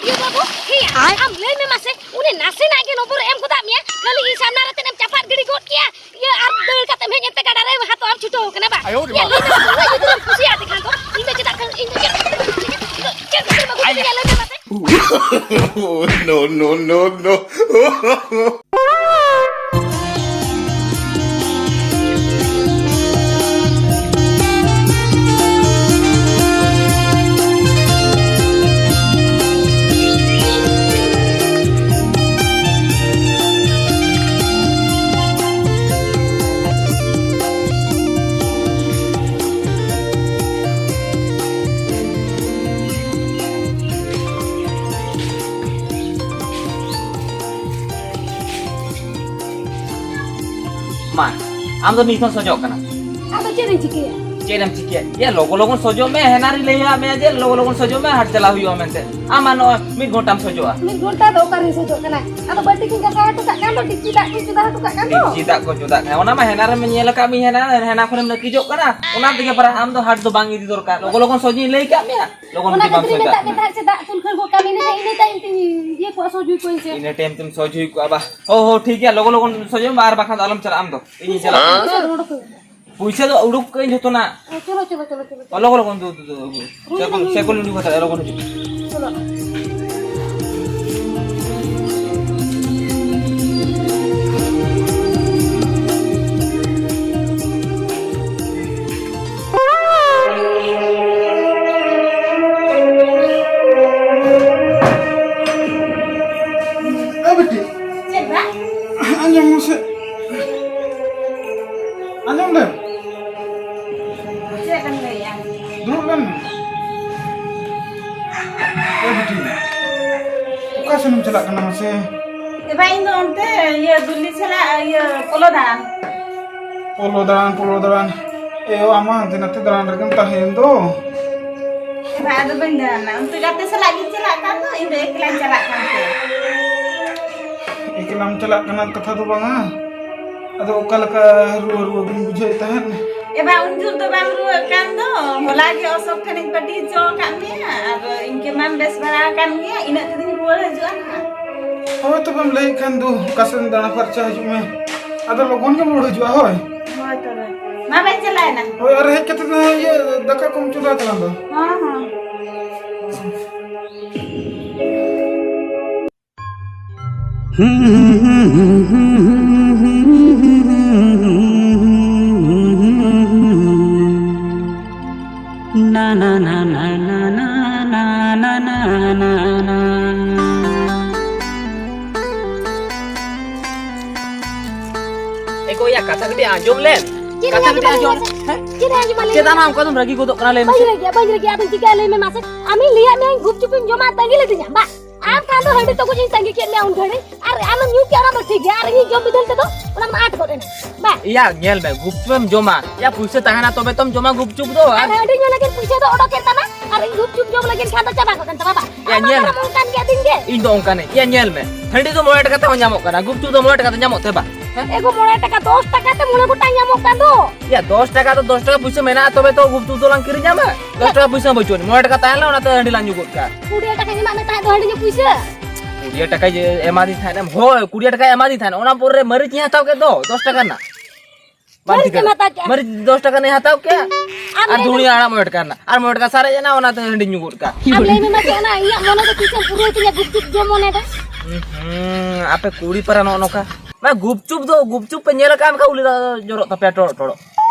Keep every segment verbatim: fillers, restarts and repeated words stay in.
ᱤᱭᱟᱹ ᱵᱟᱹᱵᱩ, ᱦᱮᱸᱭᱟ, ᱟᱢ ᱞᱟᱹᱭ ᱢᱮ ᱢᱟᱥᱮ, ᱩᱱᱤ ᱱᱟᱥᱮᱱᱟᱜ ᱜᱮ ᱱᱚᱵᱚᱨ ᱮ ᱮᱢ ᱜᱚᱫᱟᱜ ᱢᱮᱭᱟ, ᱠᱷᱟᱹᱞᱤ ᱤᱧ ᱥᱟᱢᱱᱟ ᱨᱮ ᱛᱮᱫ ᱮᱢ ᱪᱟᱯᱟᱫ ᱜᱤᱰᱤ ᱜᱚᱫ ᱠᱮᱭᱟ, ᱤᱭᱟᱹ, ᱟᱨ ᱫᱟᱹᱲ ᱠᱟᱛᱮᱢ ᱦᱮᱡ ᱮᱱᱛᱮ ᱜᱟᱰᱟ ᱨᱮ ᱦᱟᱛᱚ ᱟᱢ ᱪᱷᱩᱴᱟᱹᱣ ᱠᱟᱱᱟ ᱵᱟ? ᱟᱭᱳ ᱨᱮ ᱤᱭᱟᱹ, ᱢᱟ᱾ ᱞᱟᱹᱭ ᱢᱮ ᱵᱟᱹᱵᱩ, ᱩᱱᱟᱹᱜ ᱜᱤᱫᱽᱨᱟᱹᱢ ᱠᱩᱥᱤᱭᱟᱭ ᱛᱮ ᱠᱷᱟᱱ ᱫᱚ, ᱤᱧ ᱫᱚ ᱪᱮᱫᱟᱜ ᱠᱷᱟᱱ, ᱤᱧ ᱫᱚ ᱪᱮᱫ, ᱪᱮᱫ ᱠᱷᱟᱹᱛᱤᱨ ᱵᱟᱹᱜᱩ ᱠᱤᱫᱤᱧᱟ, ᱞᱟᱹᱭ ᱢᱮ ᱢᱟᱥᱮ? No, no, no, no. ᱢᱟ, ᱟᱢ ᱫᱚ ᱱᱤᱛ ᱦᱚᱸ ᱥᱚᱡᱚᱜ ᱠᱟᱱᱟ᱾ ᱟᱫᱚ ᱪᱮᱫ ᱤᱧ ᱪᱤᱠᱟᱹᱭᱟ? ᱪᱮᱫ ᱮᱢ ᱪᱤᱠᱟᱹᱭᱟ? ᱭᱟ, ᱞᱚᱜᱚ ᱞᱚᱜᱚᱱ ᱥᱚᱡᱚᱜ ᱢᱮ, ᱦᱮᱱᱟ ᱨᱤᱧ ᱞᱟᱹᱭᱟᱫ ᱢᱮᱭᱟ ᱡᱮ ᱞᱚᱜᱚ ᱞᱚᱜᱚᱱ ᱥᱚᱡᱚᱜ ᱢᱮ, ᱦᱟᱴ ᱪᱟᱞᱟᱣ ᱦᱩᱭᱩᱜᱼᱟ ᱢᱮᱱᱛᱮ᱾ ᱟᱢ ᱢᱟ ᱱᱚᱜᱼᱚᱭ ᱢᱤᱫ ᱜᱷᱚᱱᱴᱟᱢ ᱥᱚᱡᱚᱜᱼᱟ᱾ ᱢᱤᱫ ᱜᱷᱚᱱᱴᱟ ᱫᱚ ᱚᱠᱟᱨᱤᱧ ᱥᱚᱡᱚᱜ ᱠᱟᱱᱟ? ᱟᱫᱚ ᱵᱟᱹᱴᱤ ᱠᱚᱧ ᱜᱟᱥᱟᱣ ᱦᱚᱴᱚ ᱠᱟᱜ ᱠᱟᱱ ᱫᱚ, ᱰᱮᱠᱪᱤ ᱫᱟᱜ ᱠᱚᱧ ᱪᱚᱸᱫᱟ ᱦᱚᱴᱚ ᱠᱟᱜ ᱠᱟᱱ ᱫᱚ᱾ ᱰᱮᱠᱪᱤ ᱫᱟᱜ ᱠᱚ ᱪᱚᱸᱫᱟᱜ ᱠᱟᱱᱟ, ᱚᱱᱟ ᱢᱟ ᱦᱮᱱᱟ ᱨᱮᱢ ᱧᱮᱞ ᱟᱠᱟᱫ ᱢᱮ, ᱦᱮᱱᱟ, ᱦᱮᱱᱟ ᱠᱷᱚᱱᱮᱢ ᱱᱟᱹᱠᱤᱡᱚᱜ ᱠᱟᱱᱟ, ᱚᱱᱟ ᱛᱮᱜᱮ ᱯᱟᱨᱟ ᱟᱢ ᱫᱚ ᱦᱟᱴ ᱫᱚ ᱵᱟᱝ ᱤᱫᱤ ᱫᱚᱨᱠᱟᱨ᱾ ᱞᱚᱜᱚ ᱞᱚᱜᱚᱱ ᱥᱚᱡᱚᱜ ᱤᱧ ᱞᱟᱹᱭ ᱠᱟᱜ ᱢᱮᱭᱟ, ᱞᱚᱜᱚᱱ ᱚᱱᱟ ᱜᱮ ᱵᱟᱢ ᱠᱷᱟᱹᱛᱤᱨ ᱤᱧ ᱥᱚᱡᱟᱜ ᱢᱮᱛᱟᱜ ᱢᱮ ᱠᱟᱱᱟ᱾ ᱛᱟᱦᱮᱸᱫ ᱥᱮ ᱫᱟᱜ ᱛᱩᱞ ᱠᱷᱟᱹᱲ ᱜᱚᱫ ᱠᱟᱜ ᱢᱮ, ᱤᱱᱟᱹ ᱴᱟᱭᱤᱢ ᱛᱮᱢ ᱤᱭᱟᱹ ᱠᱚᱜᱼᱟ, ᱥᱚᱡᱽ ᱦᱩᱭ ᱠᱚᱜᱼᱟ ᱤᱧ ᱥᱮ᱾ ᱤᱱᱟᱹ ᱴᱟᱭᱤᱢ ᱛᱮᱢ ᱥᱚᱡᱽ ᱦᱩᱭ ᱠᱚᱜᱼᱟ ᱵᱟ᱾ ᱦᱳ, ᱦᱳ, ᱴᱷᱤᱠ ᱜᱮᱭᱟ, ᱞᱚᱜᱚ ᱞᱚᱜᱚᱱ ᱥᱚᱡᱽ ᱦᱩᱭᱩᱜ ᱢᱟ, ᱟᱨ ᱵᱟᱠᱷᱟᱱ ᱫᱚ ᱟᱞᱚᱢ ᱪᱟᱞᱟᱜᱼᱟ ᱟᱢ ᱫᱚ᱾ ᱤᱧᱤᱧ ᱪᱟᱞᱟᱜ ᱠᱟᱱᱟ᱾ ᱯᱩᱭᱥᱟᱹ ᱫᱚ ᱩᱰᱩᱠ ᱠᱟᱜ ᱟᱹᱧ ᱡᱷᱚᱛᱚᱱᱟᱜ᱾ ᱦᱮᱸ, ᱪᱚᱞᱚ, ᱪᱚᱞᱚ, ᱪᱚᱞᱚ, ᱪᱚᱞᱚ, ᱪᱚᱞᱚ᱾ ᱞᱚᱜᱚ ᱞᱚᱜᱚᱱ ᱫᱩ, ᱫᱩ, ᱫᱩ, ᱟᱹᱜᱩ᱾ ᱦᱩᱭ ᱥᱮ ᱠᱚ, ᱞᱮᱱ ᱥᱮ ᱠᱚ ᱜᱮ᱾ ᱞᱩᱰᱩ ᱠᱟᱛᱮ ᱞᱚᱜᱚᱱ ᱦᱤᱡᱩᱜ᱾ ᱪᱚᱞᱚ᱾ ᱮ ᱵᱤᱴᱤ᱾ ᱪᱮᱫ ᱫᱟ? ᱟᱸᱡᱚᱢ ᱢᱮᱥᱮ᱾ ᱟᱸᱡᱚᱢ ᱞᱮᱢ᱾ ᱪᱮᱫ ᱮᱢ ᱞᱟᱹᱭᱮᱜᱼᱟ? ᱫᱩᱲᱩᱵ ᱞᱮᱱ ᱢᱮ᱾ ᱮ ᱵᱤᱴᱤ, ᱚᱠᱟ ᱥᱮᱱ ᱮᱢ ᱪᱟᱞᱟᱜ ᱠᱟᱱᱟ ᱢᱟᱥᱮ? ᱮ ᱵᱷᱟᱭ, ᱤᱧ ᱫᱚ ᱚᱱᱛᱮ, ᱤᱭᱟᱹ, ᱫᱤᱞᱞᱤ ᱥᱮᱱᱟᱜ, ᱤᱭᱟᱹ, ᱯᱚᱞᱚ ᱫᱟᱬᱟᱱ᱾ ᱯᱚᱞᱚ ᱫᱟᱬᱟᱱ, ᱯᱚᱞᱚ ᱫᱟᱬᱟᱱ᱾ ᱮ ᱭᱳ, ᱟᱢ ᱢᱟ ᱦᱟᱱᱛᱮ ᱱᱟᱛᱮ ᱫᱟᱬᱟᱱ ᱨᱮᱜᱮᱢ ᱛᱟᱦᱮᱸᱭᱮᱱ ᱫᱚ᱾ ᱮ ᱵᱷᱟᱭ, ᱟᱫᱚ ᱵᱟᱹᱧ ᱫᱟᱬᱟᱱᱟ᱾ ᱚᱱᱛᱮ ᱜᱟᱛᱮ ᱥᱟᱞᱟᱜ ᱜᱤᱧ ᱪᱟᱞᱟᱜ ᱠᱟᱱ ᱫᱚ, ᱤᱧ ᱫᱚ ᱮᱠᱞᱟᱧ ᱪᱟᱞᱟᱜ ᱠᱟᱱ ᱛᱮ᱾ ᱮᱠᱞᱟᱢ ᱪᱟᱞᱟᱜ ᱠᱟᱱᱟ ᱠᱟᱛᱷᱟ ᱫᱚ ᱵᱟᱝᱟ᱾ ᱟᱫᱚ ᱚᱠᱟ ᱞᱮᱠᱟ ᱨᱩᱣᱟᱹ ᱨᱩᱣᱟᱹ ᱜᱤᱧ ᱵᱩᱡᱷᱟᱹᱣᱮᱫ ᱛᱟᱦᱮᱸᱫ᱾ ᱮ ᱵᱟ, ᱩᱱ ᱡᱳᱨ ᱫᱚ ᱵᱟᱢ ᱨᱩᱣᱟᱹᱜ ᱠᱟᱱ ᱫᱚ᱾ ᱦᱚᱞᱟ ᱜᱮ ᱚᱥᱳᱠ ᱴᱷᱮᱱᱤᱧ ᱯᱟᱹᱴᱤ ᱦᱚᱪᱚ ᱟᱠᱟᱫ ᱢᱮᱭᱟ, ᱟᱨ ᱤᱧ ᱜᱮ ᱢᱟᱢ ᱵᱮᱥ ᱵᱟᱲᱟ ᱟᱠᱟᱱ ᱜᱮᱭᱟ, ᱤᱱᱟᱹᱜ ᱛᱮᱫᱚᱧ ᱨᱩᱣᱟᱹᱲ ᱦᱤᱡᱩᱜᱼᱟ ᱱᱟᱦᱟᱜ᱾ ᱦᱳᱭ, ᱛᱚᱵᱮᱢ ᱞᱟᱹᱭᱮᱫ ᱠᱷᱟᱱ ᱫᱚ, ᱚᱠᱟ ᱥᱮᱫ ᱫᱟᱬᱟ ᱯᱷᱟᱨᱪᱟ ᱦᱤᱡᱩᱜ ᱢᱮ, ᱟᱫᱚ ᱞᱚᱜᱚᱱ ᱜᱮᱢ ᱨᱩᱣᱟᱹᱲ ᱦᱤᱡᱩᱜᱼᱟ᱾ ᱦᱳᱭ᱾ ᱦᱳᱭ ᱛᱚᱵᱮ, ᱢᱟ ᱵᱟᱹᱧ ᱪᱟᱞᱟᱣᱮᱱᱟ᱾ ᱦᱳᱭ, ᱟᱨ ᱦᱮᱡ ᱠᱟᱛᱮ ᱫᱚ ᱤᱭᱟᱹ ᱫᱟᱠᱟ ᱠᱚᱢ ᱪᱚᱸᱫᱟ ᱛᱟᱞᱟᱝ ᱫᱚ᱾ ᱦᱚᱸ, ᱦᱚᱸ᱾ Na na na na na na na na na na na. ᱮ ᱜᱚᱭᱟ, ᱠᱟᱛᱷᱟ ᱠᱟᱹᱴᱤᱡ ᱟᱸᱡᱚᱢ ᱞᱮᱢ᱾ ᱪᱮᱫ ᱠᱟᱛᱷᱟ ᱟᱸᱡᱚᱢ ᱠᱟᱹᱴᱤᱡ ᱟᱞᱮ ᱟᱸᱡᱚᱢ᱾ ᱢᱟᱥᱮ? ᱦᱮᱸ? ᱪᱮᱫ ᱟᱸᱡᱚᱢ ᱟᱞᱮ ᱪᱮᱫ ᱢᱟᱥᱮ? ᱟᱢ ᱚᱱᱠᱟ ᱫᱚᱢ ᱨᱟᱹᱜᱤ ᱜᱚᱫᱚᱜ ᱠᱟᱱᱟ, ᱞᱟᱹᱭ ᱢᱮᱥᱮ? ᱵᱟᱹᱧ ᱨᱟᱹᱜᱤᱜᱼᱟ, ᱵᱟᱹᱧ ᱨᱟᱹᱜᱤᱜᱼᱟ, ᱟᱫᱚ ᱪᱤᱠᱟᱹ ᱞᱟᱹᱭ ᱢᱮ ᱢᱟᱥᱮ? ᱟᱢᱤᱧ ᱞᱟᱹᱭᱟᱫ ᱢᱮᱭᱟ ᱜᱩᱯᱪᱩᱯ ᱤᱧ ᱡᱚᱢᱟ, ᱛᱟᱺᱜᱤ ᱞᱤᱫᱤᱧᱟ, ᱵᱟ? ᱟᱢ ᱠᱷᱟᱱ ᱫᱚ ᱦᱟᱺᱰᱤ ᱛᱚᱜᱚᱡ ᱤᱧ ᱛᱟᱺᱜᱤ ᱠᱮᱫ ᱢᱮᱭᱟ ᱩᱱ ᱜᱷᱟᱹᱲᱤᱡ, ᱟᱨ ᱟᱢᱮᱢ ᱧᱩ ᱠᱮᱫᱼᱟ, ᱚᱱᱟ ᱫᱚ ᱴᱷᱤᱠ ᱜᱮᱭᱟ, ᱟᱨ ᱤᱧᱤᱧ ᱡᱚᱢ ᱵᱤᱫᱟᱹᱞ ᱛᱮᱫᱚ ᱚᱱᱟ ᱢᱟ ᱟᱸᱴ ᱜᱚᱫ ᱮᱱᱟ, ᱵᱟ? ᱮᱭᱟ, ᱧᱮᱞ ᱢᱮ, ᱜᱩᱯᱪᱩᱯᱮᱢ ᱡᱚᱢᱟ, ᱮᱭᱟ, ᱯᱩᱭᱥᱟᱹ ᱛᱟᱦᱮᱱᱟ ᱛᱚᱵᱮ ᱛᱚᱢ ᱡᱚᱢᱟ ᱜᱩᱯᱪᱩᱯ ᱫᱚ, ᱟᱨ ᱟᱨ ᱦᱟᱺᱰᱤ ᱧᱩ ᱞᱟᱹᱜᱤᱫ ᱯᱩᱭᱥᱟᱹ ᱫᱚ ᱚᱰᱚᱠᱮᱫ ᱛᱟᱢᱟ, ᱟᱨ ᱤᱧ ᱜᱩᱯᱪᱩᱯ ᱡᱚᱢ ᱞᱟᱹᱜᱤᱫ ᱠᱷᱟᱱ ᱫᱚ ᱪᱟᱵᱟ ᱜᱚᱫ ᱮᱱ ᱛᱟᱢᱟ, ᱵᱟ? ᱮᱭᱟ, ᱟᱢ ᱧᱮᱞ ᱢᱟ ᱢᱮ᱾ ᱚᱱᱠᱟᱱ ᱜᱮᱭᱟ ᱫᱤᱱ ᱜᱮ᱾ ᱤᱧ ᱫᱚ ᱚᱱᱠᱟᱱᱟᱹᱧ᱾ ᱮᱭᱟ, ᱧᱮᱞ ᱢᱮ, ᱦᱟᱺᱰᱤ ᱫᱚ ᱢᱚᱬᱮ ᱴᱟᱠᱟ ᱛᱮᱦᱚᱸ ᱧᱟᱢᱚᱜ ᱠᱟᱱᱟ, ᱜᱩᱯᱪᱩᱯ ᱫᱚ ᱢᱚᱬᱮ ᱴᱟᱠᱟ ᱛᱮ ᱧᱟᱢᱚᱜ ᱛᱮ, ᱵᱟ? ᱦᱮᱸ? ᱮᱜᱳ, ᱢᱚᱬᱮ ᱴᱟᱠᱟ, ᱫᱚᱥ ᱴᱟᱠᱟ ᱛᱮ ᱢᱚᱬᱮ ᱜᱚᱴᱟᱝ ᱧᱟᱢᱚᱜ ᱠᱟᱱ ᱫᱚ᱾ ᱮᱭᱟ, ᱫᱚᱥ ᱴᱟᱠᱟ ᱫᱚ ᱫᱚᱥ ᱴᱟᱠᱟ ᱯᱩᱭᱥᱟᱹ ᱢᱮᱱᱟᱜᱼᱟ, ᱛᱚᱵᱮ ᱛᱚ ᱜᱩᱯᱪᱩᱯ ᱫᱚᱞᱟᱝ ᱠᱤᱨᱤᱧᱟ, ᱵᱟ? ᱫᱚᱥ ᱴᱟᱠᱟ ᱯᱩᱭᱥᱟᱹ ᱵᱟᱹᱪᱩᱜ ᱟᱹᱱᱤᱡ, ᱢᱚᱬᱮ ᱴᱟᱠᱟ ᱛᱟᱦᱮᱸ ᱞᱮᱱᱟ, ᱚᱱᱟᱛᱮ ᱦᱟᱺᱰᱤ ᱞᱟᱝ ᱧᱩ ᱜᱚᱫ ᱠᱟᱜᱼᱟ᱾ ᱠᱩᱲᱤ ᱴᱟᱠᱟᱧ ᱮᱢᱟᱜ ᱢᱮ ᱛᱟᱦᱮᱸᱫ ᱫᱚ ᱦᱟᱺᱰᱤ ᱧᱩ ᱯᱩᱭᱥᱟᱹ᱾ ᱠᱩᱲᱤ ᱴᱟᱠᱟᱭ ᱮᱢᱟᱫᱤᱧ ᱛᱟᱦᱮᱸᱫ ᱮᱢ, ᱦᱳᱭ, ᱠᱩᱲᱤ ᱴᱟᱠᱟᱭ ᱮᱢᱟᱫᱤᱧ ᱛᱟᱦᱮᱸᱫ, ᱚᱱᱟ ᱯᱚᱨᱮ ᱢᱟᱹᱨᱤᱪ ᱤᱧ ᱦᱟᱛᱟᱣ ᱠᱮᱫ ᱫᱚ ᱫᱚᱥ ᱴᱟᱠᱟ ᱨᱮᱱᱟᱜ᱾ ᱵᱟᱝ ᱢᱟᱹᱨᱤᱪ ᱴᱷᱤᱠᱟᱹ᱾ ᱮᱢ ᱦᱟᱛᱟᱣ ᱠᱮᱜᱼᱟ? ᱢᱟᱹᱨᱤᱪ ᱫᱚᱥ ᱴᱟᱠᱟ ᱨᱮᱱᱟᱜ ᱦᱟᱛᱟᱣ ᱠᱮᱜᱼᱟ᱾ ᱟᱢ ᱟᱨ ᱞᱟᱹᱭ ᱫᱷᱩᱲᱤ ᱢᱮ᱾ ᱟᱲᱟᱜ ᱢᱚᱬᱮ ᱴᱟᱠᱟ ᱨᱮᱱᱟᱜ᱾ ᱟᱨ ᱢᱚᱬᱮ ᱴᱟᱠᱟ ᱥᱟᱨᱮᱡ ᱮᱱᱟ, ᱚᱱᱟᱛᱮ ᱦᱟᱺᱰᱤᱧ ᱧᱩ ᱜᱚᱫ ᱠᱟᱜᱼᱟ᱾ ᱟᱢ ᱞᱟᱹᱭ ᱢᱮ ᱢᱟᱥᱮ, ᱚᱱᱟ ᱤᱧᱟᱹᱜ ᱢᱚᱱᱮ ᱫᱚ ᱛᱤᱥᱮᱢ ᱯᱩᱨᱟᱹᱣ ᱛᱤᱧᱟ ᱜᱩᱯᱪᱩᱯ ᱡᱚᱢ ᱢᱚᱱᱮ ᱫᱚ? ᱦᱩᱸ, ᱟᱯᱮ ᱠᱩᱲᱤ ᱯᱟᱨᱟ ᱱᱚᱜᱼᱚ ᱱᱚᱝᱠᱟ᱾ ᱢᱟ ᱜᱩᱯᱪᱩᱯ ᱫᱚ, ᱜᱩᱯᱪᱩᱯ ᱯᱮ ᱧᱮᱞ ᱟᱠᱟᱫ ᱢᱮ ᱠᱷᱟᱱ ᱩᱞᱤ ᱫᱟᱜ ᱡᱚᱨᱚᱜ ᱛᱟᱯᱮᱭᱟ ᱴᱚᱲᱚᱜ ᱴᱚᱲᱚᱜ᱾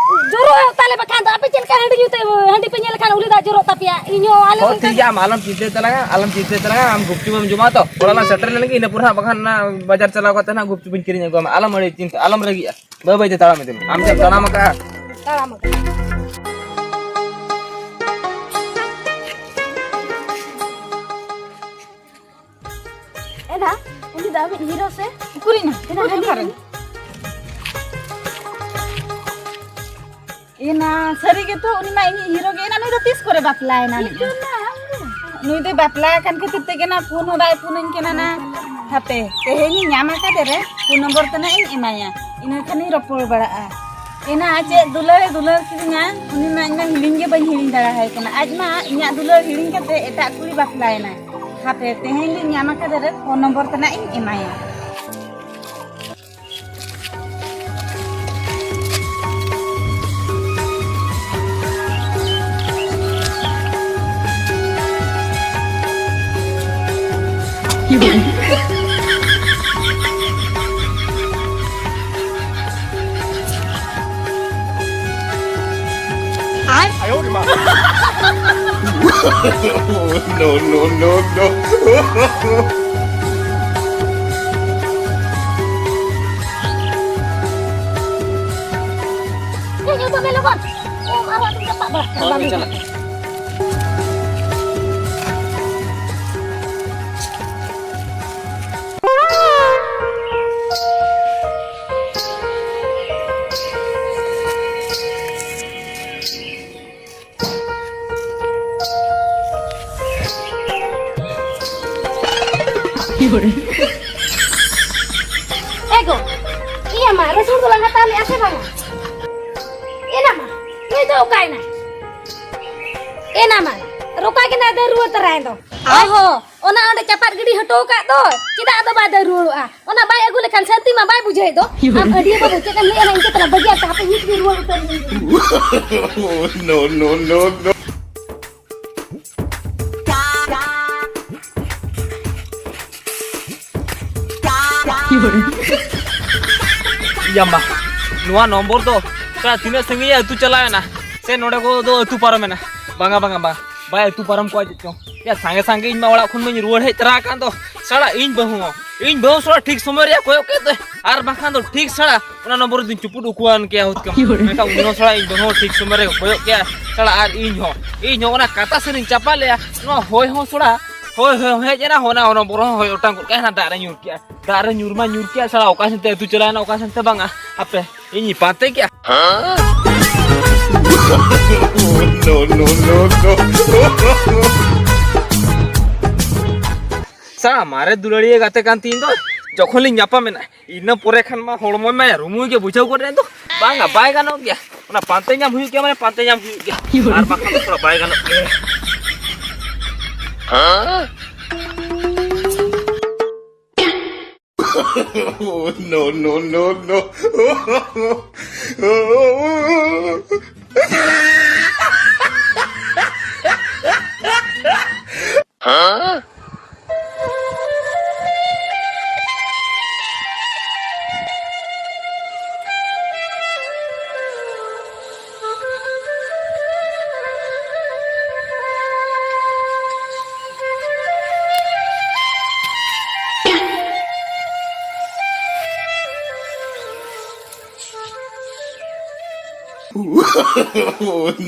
ᱡᱚᱨᱚᱜ ᱛᱟᱞᱮ ᱵᱟᱠᱷᱟᱱ ᱫᱚ, ᱟᱯᱮ ᱪᱮᱫ ᱞᱮᱠᱟ ᱦᱟᱺᱰᱤ ᱧᱩ ᱛᱮ ᱦᱟᱺᱰᱤ ᱯᱮ ᱧᱮᱞ ᱞᱮᱠᱷᱟᱱ ᱩᱞᱤ ᱫᱟᱜ ᱡᱚᱨᱚᱜ ᱛᱟᱯᱮᱭᱟ? ᱤᱧ ᱦᱚᱸ ᱟᱞᱮ ᱦᱚᱸ ᱦᱚᱸ ᱚᱱᱠᱟ ᱴᱷᱤᱠ ᱜᱮᱭᱟ, ᱟᱢ ᱟᱞᱚᱢ ᱪᱤᱱᱛᱟᱹᱭ ᱛᱟᱞᱟᱝᱟ, ᱟᱞᱚᱢ ᱪᱤᱱᱛᱟᱹᱭ ᱛᱟᱞᱟᱝᱟ, ᱟᱢ ᱜᱩᱯᱪᱩᱯ ᱮᱢ ᱡᱚᱢᱟ ᱛᱚ, ᱚᱲᱟᱜ ᱞᱟᱝ ᱥᱮᱴᱮᱨ ᱞᱮᱱ ᱜᱮ, ᱤᱱᱟᱹ ᱯᱚᱨᱮ ᱦᱟᱸᱜ ᱵᱟᱠᱷᱟᱱ ᱚᱱᱟ ᱵᱟᱡᱟᱨ ᱪᱟᱞᱟᱣ ᱠᱟᱛᱮ ᱦᱟᱸᱜ ᱜᱩᱯᱪᱩᱯ ᱤᱧ ᱠᱤᱨᱤᱧ ᱟᱹᱜᱩ ᱟᱢᱟ, ᱟᱞᱚᱢ ᱟᱹᱲᱤ ᱪᱤᱱᱛᱟᱹ, ᱟᱞᱚᱢ ᱨᱟᱹᱜᱤᱜᱼᱟ᱾ ᱵᱟᱹᱭ ᱵᱟᱹᱭ ᱛᱮ ᱛᱟᱲᱟᱢ ᱤᱫᱤ ᱢᱮ᱾ ᱟᱢ ᱪᱮᱫ ᱮᱢ ᱛᱟᱲᱟᱢ ᱟᱠᱟᱜᱼᱟ? ᱛᱟᱲᱟᱢ ᱟᱠᱟᱜᱼᱟ᱾ ᱮᱱᱟ, ᱩᱱᱤ ᱫᱚ ᱟᱢᱤᱡ ᱦᱤᱨᱳ ᱥᱮ? ᱩᱠᱩᱨᱤᱡ ᱱᱟ? ᱮᱱᱟ, ᱩᱠᱩᱨᱤᱡ ᱦᱟᱹᱱᱤ ᱱᱟᱨᱮ? ᱮᱱᱟ, ᱥᱟᱹᱨᱤ ᱜᱮᱛᱚ, ᱩᱱᱤ ᱢᱟ ᱤᱧᱤᱡ ᱦᱤᱨᱳ ᱜᱮ᱾ ᱮᱱᱟ, ᱱᱩᱭ ᱫᱚ ᱛᱤᱥ ᱠᱚᱨᱮ ᱵᱟᱯᱞᱟᱭᱮᱱᱟ? ᱱᱤᱛᱚᱜ ᱱᱟ ᱟᱢ ᱫᱚ? ᱱᱩᱭ ᱫᱚᱭ ᱵᱟᱯᱞᱟ ᱟᱠᱟᱱ ᱠᱷᱟᱹᱛᱤᱨ ᱛᱮᱜᱮ ᱱᱟ ᱯᱷᱳᱱ ᱦᱚᱸ ᱵᱟᱭ ᱯᱷᱳᱱᱟᱹᱧ ᱠᱟᱱᱟ ᱱᱟ᱾ ᱦᱟᱯᱮ, ᱛᱮᱦᱮᱧᱤᱧ ᱧᱟᱢ ᱟᱠᱟᱫᱮ ᱨᱮ, ᱯᱷᱳᱱ ᱱᱚᱢᱵᱚᱨ ᱛᱮ ᱱᱟ ᱤᱧ ᱮᱢᱟᱭᱟ, ᱤᱱᱟᱹ ᱠᱷᱟᱱᱤᱧ ᱨᱚᱯᱚᱲ ᱵᱟᱲᱟᱜᱼᱟ᱾ ᱮᱱᱟ ᱪᱮᱫ ᱫᱩᱞᱟᱹᱲᱮ ᱫᱩᱞᱟᱹᱲ ᱠᱤᱫᱤᱧᱟ, ᱩᱱᱤ ᱢᱟ ᱤᱧ ᱢᱟ ᱦᱤᱲᱤᱧ ᱜᱮ ᱵᱟᱹᱧ ᱦᱤᱲᱤᱧ ᱫᱟᱲᱮᱭᱟᱭ ᱠᱟᱱᱟ᱾ ᱟᱡ ᱢᱟ ᱤᱧᱟᱹᱜ ᱫᱩᱞᱟᱹᱲ ᱦᱤᱲᱤᱧ ᱠᱟᱛᱮ ᱮᱴᱟᱜ ᱠᱩᱲᱤ ᱵᱟᱯᱞᱟᱭᱮᱱᱟᱭ᱾ ᱦᱟᱯᱮ, ᱛᱮᱦᱮᱧ ᱞᱤᱧ ᱧᱟᱢ ᱟᱠᱟᱫᱮ ᱨᱮ ᱯᱷᱳᱱ ᱱᱚᱢᱵᱚᱨ ᱛᱮᱱᱟᱜ ᱤᱧ ᱮᱢᱟᱭᱟ᱾ No, no, no, no. ᱦᱮᱡ ᱦᱚᱫᱚᱜ ᱢᱮ ᱞᱚᱜᱚᱱ᱾ ᱚ, ᱟᱨᱚ ᱟᱹᱰᱤ ᱜᱟᱯᱟᱜ ᱵᱟᱲᱟᱜ ᱠᱟᱱᱟ, ᱦᱳᱭ, ᱵᱟᱝ ᱪᱟᱞᱟᱜ ᱠᱟᱱᱟ᱾ ᱮ ᱜᱚ, ᱤᱭᱟᱹ ᱢᱟ, ᱨᱟᱹᱥᱩᱱ ᱫᱚ ᱞᱟᱝ ᱦᱟᱛᱟᱣ ᱞᱮᱜᱼᱟ ᱥᱮ ᱵᱟᱝᱟ? ᱮᱱᱟ ᱢᱟ, ᱱᱩᱭ ᱫᱚ ᱚᱠᱟᱭᱮᱱᱟᱭ? ᱮᱱᱟ ᱢᱟ, ᱨᱚᱠᱟ ᱜᱮ ᱱᱟᱭ ᱫᱟᱹᱲ ᱨᱩᱣᱟᱹᱲ ᱛᱟᱨᱟᱭᱮᱱ ᱫᱚ᱾ ᱚᱦᱚ, ᱚᱱᱟ ᱚᱸᱰᱮ ᱪᱟᱯᱟᱫ ᱜᱤᱰᱤ ᱦᱚᱴᱚ ᱟᱠᱟᱫ ᱫᱚ, ᱪᱮᱫᱟᱜ ᱟᱫᱚ ᱵᱟᱭ ᱫᱟᱹᱲ ᱨᱩᱣᱟᱹᱲᱚᱜᱼᱟ? ᱚᱱᱟ ᱵᱟᱭ ᱟᱹᱜᱩ ᱞᱮᱠᱷᱟᱱ ᱥᱟᱹᱱᱛᱤ ᱢᱟ ᱵᱟᱭ ᱵᱩᱡᱷᱟᱹᱣᱮᱫ ᱫᱚ᱾ ᱟᱢ ᱟᱹᱰᱤᱭᱟᱹ ᱵᱟᱹᱵᱩ, ᱪᱮᱫ ᱮᱢ ᱞᱟᱹᱭᱮᱫᱼᱟ ᱤᱧ ᱪᱮᱛᱟᱱ ᱵᱟᱹᱜᱤᱭᱟᱜ ᱛᱮ ᱦᱟᱯᱮ ᱱᱤᱛ ᱜᱮ ᱨᱩᱣᱟᱹᱲ ᱩᱛᱟᱹᱨ ᱤᱧ᱾ No, no, no, no. ᱭᱟᱢᱟ, ᱱᱚᱣᱟ ᱱᱚᱢᱵᱚᱨ ᱫᱚ ᱥᱟᱞᱟ ᱛᱤᱱᱟᱹᱜ ᱥᱟᱺᱜᱤᱧ ᱟᱹᱛᱩ ᱪᱟᱞᱟᱣ ᱮᱱᱟ, ᱥᱮ ᱱᱚᱰᱮ ᱠᱚ ᱫᱚ ᱟᱹᱛᱩ ᱯᱟᱨᱚᱢ ᱮᱱᱟ? ᱵᱟᱝᱟ, ᱵᱟᱝᱟ, ᱵᱟᱝᱟ, ᱵᱟᱭ ᱟᱹᱛᱩ ᱯᱟᱨᱚᱢ ᱠᱚᱣᱟ ᱪᱮᱫ ᱪᱚᱝ᱾ ᱭᱟ, ᱥᱟᱸᱜᱮ ᱥᱟᱸᱜᱮ ᱤᱧ ᱢᱟ ᱚᱲᱟᱜ ᱠᱷᱚᱱ ᱢᱟᱧ ᱨᱩᱣᱟᱹᱲ ᱦᱮᱡ ᱛᱚᱨᱟ ᱟᱠᱟᱱ ᱫᱚ᱾ ᱥᱟᱞᱟ ᱤᱧ ᱵᱟᱹᱦᱩ ᱦᱚᱸ, ᱤᱧ ᱵᱟᱹᱦᱩ ᱥᱟᱞᱟ ᱴᱷᱤᱠ ᱥᱚᱢᱚᱭ ᱨᱮᱭᱟᱜ ᱠᱚᱭᱚᱜ ᱠᱮᱫ ᱫᱚᱭ, ᱟᱨ ᱵᱟᱝᱠᱷᱟᱱ ᱫᱚ ᱴᱷᱤᱠ ᱥᱟᱞᱟ ᱚᱱᱟ ᱱᱚᱢᱵᱚᱨ ᱫᱚᱧ ᱪᱩᱯᱩᱫ ᱩᱠᱩᱣᱟᱱ ᱠᱮᱭᱟ ᱦᱩᱛᱠᱟᱹᱢ᱾ ᱢᱮᱱᱠᱷᱟᱱ ᱩᱱᱤ ᱦᱚᱸ ᱥᱟᱞᱟ ᱤᱧ ᱵᱟᱹᱦᱩ ᱦᱚᱸ ᱴᱷᱤᱠ ᱥᱚᱢᱚᱭ ᱨᱮ ᱠᱚᱭᱚᱜ ᱠᱮᱭᱟ ᱥᱟᱞᱟ, ᱟᱨ ᱤᱧ ᱦᱚᱸ, ᱤᱧ ᱦᱚᱸ ᱚᱱᱟ ᱠᱟᱛᱟ ᱥᱮᱱ ᱤᱧ ᱪᱟᱯᱟ ᱞᱮᱭᱟ, ᱱᱚᱣᱟ ᱦᱚᱭ ᱦᱚᱸ ᱥᱟᱞᱟ, ᱦᱚᱭ, ᱦᱚᱭ ᱦᱮᱡ ᱮᱱᱟ, ᱚᱱᱟ, ᱚᱱᱟ ᱵᱚᱨᱚ ᱦᱚᱸ ᱦᱚᱭ ᱚᱴᱟᱝ ᱜᱚᱫ ᱠᱮᱫ, ᱦᱟᱱᱟ ᱫᱟᱜ ᱨᱮ ᱧᱩᱨ ᱠᱮᱜᱼᱟ᱾ ᱫᱟᱜ ᱨᱮ ᱧᱩᱨ ᱢᱟ ᱧᱩᱨ ᱠᱮᱜᱼᱟ, ᱥᱟᱞᱟ ᱚᱠᱟ ᱥᱮᱱ ᱛᱮ ᱟᱹᱛᱩ ᱪᱟᱞᱟᱣ ᱮᱱᱟ, ᱚᱠᱟ ᱥᱮᱱ ᱛᱮ ᱵᱟᱝᱟ᱾ ᱦᱟᱯᱮ, ᱤᱧ ᱯᱟᱱᱛᱮ ᱠᱮᱜᱼᱟ᱾ No, no, no, no. ᱥᱟᱞᱟ ᱢᱟᱨᱮ ᱫᱩᱞᱟᱹᱲᱤᱭᱟᱹ ᱜᱟᱛᱮ ᱠᱟᱱ ᱛᱤᱧ ᱫᱚ, ᱡᱚᱠᱷᱚᱱ ᱞᱤᱧ ᱧᱟᱯᱟᱢᱮᱱᱟ, ᱤᱱᱟᱹ ᱯᱚᱨᱮ ᱠᱷᱟᱱ ᱢᱟ ᱦᱚᱲᱢᱚ ᱢᱟ ᱨᱩᱢᱩᱭ ᱜᱮ ᱵᱩᱡᱷᱟᱹᱣ ᱜᱚᱫ ᱮᱱ ᱫᱚ᱾ ᱵᱟᱝᱟ, ᱵᱟᱭ ᱜᱟᱱᱚᱜ ᱜᱮᱭᱟ᱾ ᱚᱱᱟ ᱯᱟᱱᱛᱮ ᱧᱟᱢ ᱦᱩᱭᱩᱜ ᱜᱮᱭᱟ, ᱢᱟᱱᱮ ᱯᱟᱱᱛᱮ ᱧᱟᱢ ᱦᱩᱭᱩᱜ ᱜᱮᱭᱟ᱾ ᱟᱨ ᱵᱟᱠᱷᱟᱱ ᱫᱚ ᱛᱷᱚᱲᱟ ᱵᱟᱭ ᱜᱟᱱᱚᱜ ᱜᱮᱭᱟ᱾ No, no, no, no.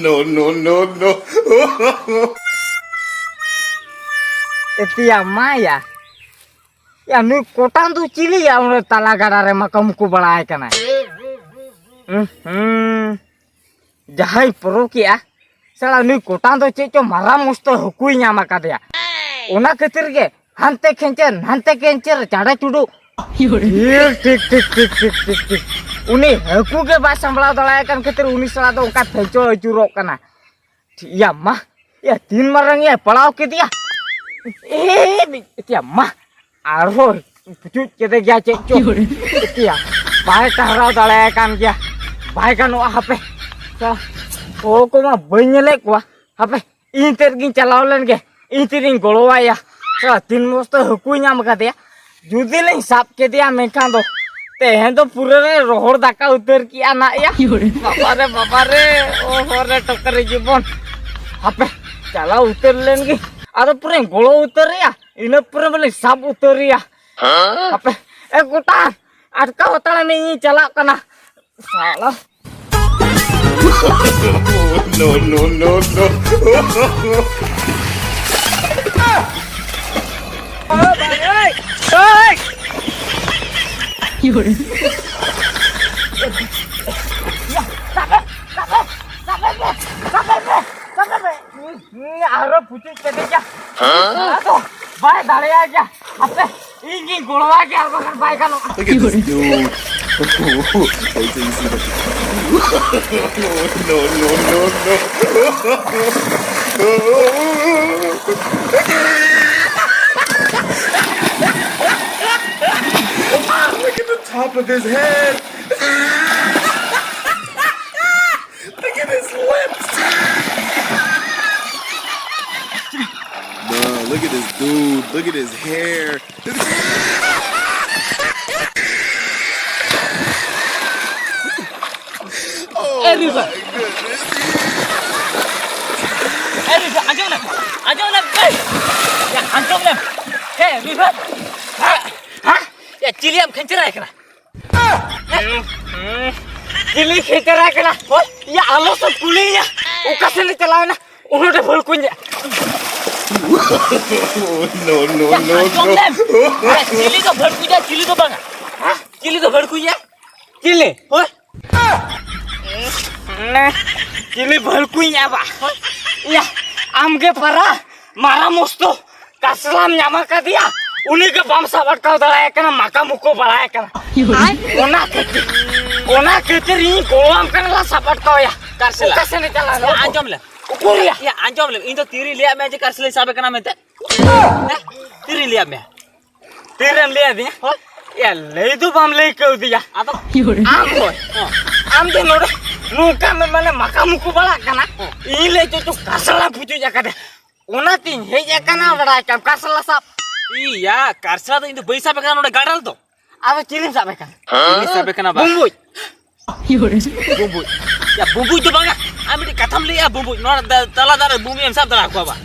No, no, no, no. ᱮᱛᱤᱭᱟ ᱢᱟᱭᱟ᱾ ᱭᱟ, ᱱᱩᱭ ᱠᱚᱴᱟᱱ ᱫᱚ ᱪᱤᱞᱤᱭᱟ? ᱚᱸᱰᱮ ᱛᱟᱞᱟ ᱜᱟᱰᱟ ᱨᱮ ᱢᱟᱠᱚ ᱢᱩᱠᱩ ᱵᱟᱲᱟᱭ ᱠᱟᱱᱟᱭ᱾ ᱦᱩᱸ, ᱦᱩᱸ᱾ ᱡᱟᱦᱟᱸᱭ ᱯᱚᱨᱚᱠᱤᱭᱟ, ᱥᱟᱞᱟ ᱱᱩᱭ ᱠᱚᱴᱟᱱ ᱫᱚ ᱪᱮᱫ ᱪᱚ ᱢᱟᱨᱟᱝ ᱢᱚᱥᱛᱚ ᱦᱟᱹᱠᱩᱭ ᱧᱟᱢ ᱟᱠᱟᱫᱮᱭᱟ᱾ ᱚᱱᱟ ᱠᱷᱟᱹᱛᱤᱨ ᱜᱮ ᱦᱟᱱᱛᱮ ᱠᱷᱮᱧᱪᱮᱨ, ᱱᱟᱱᱛᱮ ᱠᱷᱮᱧᱪᱮᱨ, ᱪᱟᱰᱮ ᱪᱩᱰᱩ᱾ ᱴᱷᱤᱠ, ᱴᱷᱤᱠ, ᱴᱷᱤᱠ, ᱴᱷᱤᱠ, ᱴᱷᱤᱠ, ᱴᱷᱤᱠ᱾ ᱩᱱᱤ ᱦᱟᱹᱠᱩ ᱜᱮ ᱵᱟᱭ ᱥᱟᱢᱵᱲᱟᱣ ᱫᱟᱲᱮᱭᱟᱭ ᱠᱟᱱ ᱠᱷᱟᱹᱛᱤᱨ ᱩᱱᱤ ᱥᱟᱞᱟ ᱫᱚ ᱚᱱᱠᱟ ᱯᱷᱮᱧᱪᱚ ᱟᱹᱪᱩᱨᱚᱜ ᱠᱟᱱᱟ᱾ ᱭᱟ ᱢᱟ, ᱭᱟ, ᱛᱤᱱ ᱢᱟᱨᱟᱝ ᱮ ᱯᱟᱲᱟᱣ ᱠᱮᱫᱮᱭᱟ᱾ ᱮ, ᱭᱟ ᱢᱟ, ᱟᱨᱦᱚᱸ ᱯᱩᱪᱩᱡ ᱠᱮᱫᱮ ᱜᱮᱭᱟ ᱪᱮᱫ ᱪᱚ᱾ ᱭᱟ, ᱵᱟᱭ ᱴᱟᱦᱨᱟᱣ ᱫᱟᱲᱮᱭᱟᱭ ᱠᱟᱱ ᱜᱮᱭᱟ᱾ ᱵᱟᱭ ᱜᱟᱱᱚᱜᱼᱟ, ᱦᱟᱯᱮ᱾ ᱦᱚᱲ ᱠᱚᱢᱟ ᱵᱟᱹᱧ ᱧᱮᱞᱮᱫ ᱠᱚᱣᱟ᱾ ᱦᱟᱯᱮ, ᱤᱧ ᱛᱮᱫ ᱜᱤᱧ ᱪᱟᱞᱟᱣ ᱞᱮᱱ ᱜᱮ᱾ ᱤᱧ ᱛᱮᱫ ᱤᱧ ᱜᱚᱲᱚᱣᱟᱭᱟ᱾ ᱥᱟᱞᱟ ᱛᱤᱱ ᱢᱚᱡᱽ ᱛᱮ ᱦᱟᱹᱠᱩᱭ ᱧᱟᱢ ᱠᱟᱫᱮᱭᱟ᱾ ᱡᱩᱫᱤ ᱞᱤᱧ ᱥᱟᱵ ᱠᱮᱫᱮᱭᱟ, ᱢᱮᱱᱠᱷᱟᱱ ᱫᱚ ᱛᱮᱦᱮᱧ ᱫᱚ ᱯᱩᱨᱟᱹ ᱞᱮ ᱨᱚᱦᱚᱲ ᱫᱟᱠᱟ ᱩᱛᱟᱹᱨ ᱠᱮᱜᱼᱟ ᱱᱟᱜ ᱭᱟ᱾ ᱵᱟᱵᱟ ᱨᱮ, ᱵᱟᱵᱟ ᱨᱮ, ᱚ ᱦᱚ ᱨᱮ, ᱴᱚᱠᱟᱨᱤ ᱡᱤᱵᱚᱱ᱾ ᱦᱟᱯᱮ, ᱪᱟᱞᱟᱣ ᱩᱛᱟᱹᱨ ᱞᱮᱱ ᱜᱮ᱾ ᱟᱫᱚ ᱯᱩᱨᱟᱹᱧ ᱜᱚᱲᱚ ᱩᱛᱟᱹᱨᱮᱭᱟ, ᱤᱱᱟᱹ ᱯᱚᱨᱮ ᱵᱚᱞᱮ ᱥᱟᱵ ᱩᱛᱟᱹᱨᱮᱭᱟ᱾ ᱦᱟᱯᱮ, ᱮ ᱜᱚᱴᱟ ᱟᱴᱠᱟᱣ ᱦᱟᱛᱟᱲ ᱢᱮ, ᱤᱧᱤᱧ ᱪᱟᱞᱟᱜ ᱠᱟᱱᱟ᱾ ᱥᱟᱞᱟ᱾ No, no, no, no. ᱟᱨᱚ ᱯᱩᱪᱩᱡ ᱠᱮᱫᱮᱭᱟ᱾ ᱦᱮᱸ? ᱟᱫᱚ ᱵᱟᱭ ᱫᱟᱲᱮᱭᱟᱜ ᱜᱮᱭᱟ᱾ ᱦᱟᱯᱮ, ᱤᱧ ᱜᱤᱧ ᱜᱚᱲᱚᱣᱟᱭ ᱜᱮᱭᱟ, ᱟᱨ ᱵᱟᱠᱷᱟᱱ ᱵᱟᱭ ᱜᱟᱱᱚᱜᱼᱟ᱾ Look at this dude. Wait till you see the no, no, no, no. Look at the top of his head. Look at his lips. Bro, look at this dude. Look at his hair. Oh, ᱮ ᱨᱤᱵᱷᱟ᱾ ᱮ ᱨᱤᱵᱷᱟ, ᱟᱸᱡᱚᱢ ᱞᱮᱢ, ᱟᱸᱡᱚᱢ ᱞᱮᱢ, ᱮ, ᱭᱟ, ᱟᱸᱡᱚᱢ ᱞᱮᱢ᱾ ᱮ ᱨᱤᱵᱷᱟ᱾ ᱦᱟ? ᱦᱟ? ᱭᱟ, ᱪᱤᱞᱤᱭᱟᱢ ᱠᱷᱮᱧᱪᱮᱨᱟᱭ ᱠᱟᱱᱟ? ᱪᱤᱞᱤ ᱠᱷᱮᱧᱪᱮᱨᱟᱭ ᱠᱟᱱᱟ? ᱦᱳᱭ, ᱭᱟ, ᱟᱞᱚ ᱥᱮ ᱠᱩᱞᱤᱭᱟ᱾ ᱚᱠᱟ ᱥᱮᱫ ᱞᱮ ᱪᱟᱞᱟᱣ ᱮᱱᱟ? ᱩᱱᱟᱹᱜ ᱰᱷᱮᱨ ᱵᱷᱟᱹᱲᱠᱩᱧ᱾ No, no, no, ᱟᱸᱡᱚᱢ no. ᱞᱮᱢ᱾ ᱪᱤᱞᱤ ᱫᱚ ᱵᱷᱟᱹᱲᱠᱩᱧᱟ, ᱪᱤᱞᱤ ᱫᱚ ᱵᱟᱝᱟ᱾ ᱦᱟ? ᱪᱤᱞᱤ ᱫᱚ ᱵᱷᱟᱹᱲᱠᱩᱧᱟ? ᱪᱤᱞᱤ? ᱦᱳᱭ᱾ ᱱᱮ, ᱪᱤᱞᱤ ᱵᱷᱟᱹᱲᱠᱩᱧ ᱟᱵᱟ? ᱭᱟ, ᱟᱢᱜᱮ ᱯᱟᱨᱟ, ᱢᱟᱨᱟ ᱢᱚᱥᱛᱚ, ᱠᱟᱥᱞᱟᱢ ᱧᱟᱢ ᱟᱠᱟᱫᱮᱭᱟ, ᱩᱱᱤ ᱜᱮ ᱵᱟᱢ ᱥᱟᱵ ᱟᱴᱠᱟᱣ ᱫᱟᱲᱮᱭᱟᱭ ᱠᱟᱱᱟ, ᱢᱟᱠᱟ ᱢᱩᱠᱩ ᱵᱟᱲᱟᱭ ᱠᱟᱱᱟ᱾ ᱚᱱᱟ ᱠᱷᱟᱹᱛᱤᱨ, ᱚᱱᱟ ᱠᱷᱟᱹᱛᱤᱨ ᱤᱧ ᱜᱚᱲᱚᱣᱟᱢ ᱠᱟᱱᱟ, ᱞᱟᱝ ᱥᱟᱵ ᱟᱴᱠᱟᱣ ᱮᱭᱟ᱾ ᱠᱟᱨᱥᱮᱞᱟ᱾ ᱚᱠᱟ ᱥᱮᱱ ᱮ ᱪᱟᱞᱟᱣ ᱮᱱᱟ? ᱟᱸᱡᱚᱢ ᱞᱮᱢ᱾ ᱩᱠᱩᱨ ᱭᱟ᱾ ᱭᱟ, ᱟᱸᱡᱚᱢ ᱞᱮᱢ, ᱤᱧ ᱫᱚ ᱛᱤᱨᱤᱧ ᱞᱟᱹᱭᱟᱫ ᱢᱮᱭᱟ ᱡᱮ ᱠᱟᱨᱥᱮᱞᱟᱧ ᱥᱟᱵᱮ ᱠᱟᱱᱟ ᱢᱮᱱᱛᱮ? ᱦᱮᱸ? ᱛᱤᱨᱤᱧ ᱞᱟᱹᱭᱟᱫ ᱢᱮᱭᱟ? ᱛᱤᱨᱮᱢ ᱞᱟᱹᱭ ᱟᱹᱫᱤᱧᱟ? ᱦᱳᱭ᱾ ᱭᱟ, ᱞᱟᱹᱭ ᱫᱚ ᱵᱟᱢ ᱞᱟᱹᱭ ᱠᱟᱹᱣᱫᱤᱧᱟ᱾ ᱟᱫᱚ ᱟᱢ ᱫᱚ, ᱦᱚᱸ᱾ ᱟᱢ ᱫᱚ ᱱᱚᱰᱮ ᱱᱚᱝᱠᱟ ᱢᱮ-, ᱢᱟᱱᱮ ᱢᱟᱠᱟ ᱢᱩᱠᱩ ᱵᱟᱲᱟᱜ ᱠᱟᱱᱟ᱾ ᱦᱚᱸ᱾ ᱤᱧ ᱞᱟᱹᱭ ᱪᱚ ᱪᱚ ᱠᱟᱥᱞᱟ ᱯᱩᱪᱩᱡ ᱟᱠᱟᱫᱮ᱾ ᱚᱱᱟᱛᱤᱧ ᱦᱮᱡ ᱟᱠᱟᱱᱟ, ᱵᱟᱲᱟᱭ ᱠᱟᱢ, ᱠᱟᱥᱞᱟ ᱥᱟᱵ᱾ ᱤᱭᱟ, ᱠᱟᱥᱞᱟ ᱫᱚ ᱤᱧ ᱫᱚ ᱵᱟᱹᱧ ᱥᱟᱵᱮ ᱠᱟᱱᱟ ᱱᱚᱰᱮ ᱜᱟᱰᱟ ᱨᱮᱫᱚ᱾ ᱟᱫᱚ ᱪᱤᱞᱤᱢ ᱥᱟᱵᱮ ᱠᱟᱱᱟ? ᱪᱤᱞᱤᱧ ᱥᱟᱵᱮ ᱠᱟᱱᱟ ᱵᱟ? ᱵᱩᱢᱵᱩᱡ᱾ ᱵᱩᱢᱵᱩᱡ᱾ ᱭᱟ, ᱵᱩᱢᱵᱩᱡ ᱫᱚ ᱵᱟᱝᱟ᱾ ᱟᱢ ᱢᱤᱫᱴᱤᱡ ᱠᱟᱛᱷᱟᱢ ᱞᱟᱹᱭᱮᱜᱼᱟ, ᱵᱩᱢᱵᱩᱡ᱾ ᱱᱚᱣᱟ ᱫᱟ-, ᱛᱟᱞᱟ ᱫᱟᱜ ᱨᱮ ᱵᱩᱢᱵᱩᱡ ᱮᱢ ᱥᱟᱵ ᱫᱟᱲᱮ ᱟᱠᱚᱣᱟ ᱵᱟ?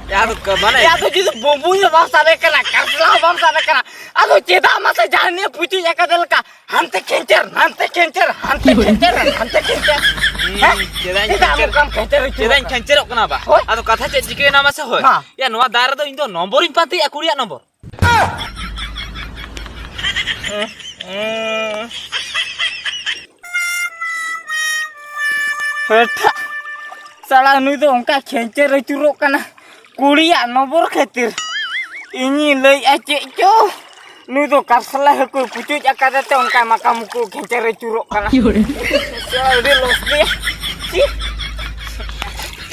ᱭᱟ, ᱟᱫᱚ ᱠᱟ-, ᱢᱟᱱᱮ ᱭᱟ, ᱟᱫᱚ ᱡᱩᱫᱤ ᱵᱩᱢᱵᱩᱡ ᱦᱚᱸ ᱵᱟᱢ ᱥᱟᱵᱮ ᱠᱟᱱᱟ, ᱠᱟᱥᱞᱟ ᱦᱚᱸ ᱵᱟᱢ ᱥᱟᱵᱮ ᱠᱟᱱᱟ, ᱟᱫᱚ ᱪᱮᱫᱟᱜ ᱢᱟᱥᱮ ᱡᱟᱦᱟᱱᱤᱡ ᱯᱩᱪᱩᱡ ᱟᱠᱟᱫᱮ ᱞᱮᱠᱟ ᱦᱟᱱᱛᱮ ᱠᱷᱮᱧᱪᱮᱨ, ᱱᱟᱱᱛᱮ ᱠᱷᱮᱧᱪᱮᱨ, ᱦᱟᱱᱛᱮ ᱠᱷᱮᱧᱪᱮᱨ, ᱦᱟᱱᱛᱮ ᱠᱷᱮᱧᱪᱮᱨ? ᱦᱩᱸ, ᱦᱮᱸ? ᱪᱮᱫᱟᱜ ᱤᱧ ᱪᱮᱫᱟᱜ ᱠᱷᱮᱧᱪᱮᱨ-, ᱚᱱᱠᱟᱢ ᱠᱷᱮᱧᱪᱮᱨ ᱦᱚᱪᱚ ᱪᱮᱫᱟᱜ ᱤᱧ ᱠᱟᱱᱟ? ᱠᱷᱮᱧᱪᱮᱨᱚᱜ ᱠᱟᱱᱟ ᱵᱟ? ᱦᱳᱭ᱾ ᱟᱫᱚ ᱠᱟᱛᱷᱟ ᱪᱮᱫ ᱪᱤᱠᱟᱹᱭᱮᱱᱟ ᱢᱟᱥᱮ ᱦᱳᱭ? ᱦᱮᱸ᱾ ᱭᱟ, ᱱᱚᱣᱟ ᱫᱟᱜ ᱨᱮᱫᱚ ᱤᱧ ᱫᱚ ᱱᱚᱢᱵᱚᱨᱤᱧ ᱯᱟᱱᱛᱮᱭᱮᱜᱼᱟ, ᱠᱩᱲᱤᱭᱟᱜ ᱱᱚᱢᱵᱚᱨ᱾ ᱦᱮᱴᱟ, ᱥᱟᱞᱟ ᱱᱩᱭ ᱫᱚ ᱚᱱᱠᱟ ᱠᱷᱮᱧᱪᱮᱨ ᱟᱹᱪᱩᱨᱚᱜ ᱠᱟᱱᱟ, ᱠᱩᱲᱤᱭᱟᱜ ᱱᱚᱵᱚᱨ ᱠᱷᱟᱹᱛᱤᱨ ᱤᱧᱤᱧ ᱞᱟᱹᱭᱮᱜᱼᱟ ᱪᱮᱫ ᱪᱚ, ᱱᱩᱭ ᱫᱚ ᱠᱟᱨᱥᱟᱞᱟ ᱦᱟᱹᱠᱩᱭ ᱯᱩᱪᱩᱡ ᱟᱠᱟᱫᱮ ᱛᱮ ᱚᱱᱠᱟ ᱢᱟᱠᱟ ᱢᱩᱠᱩ ᱜᱷᱮᱸᱪᱮᱨᱮ ᱪᱩᱨᱚᱜ ᱠᱟᱱᱟ᱾ ᱟᱹᱰᱤ ᱞᱚᱥ ᱜᱮ᱾ ᱪᱤ᱾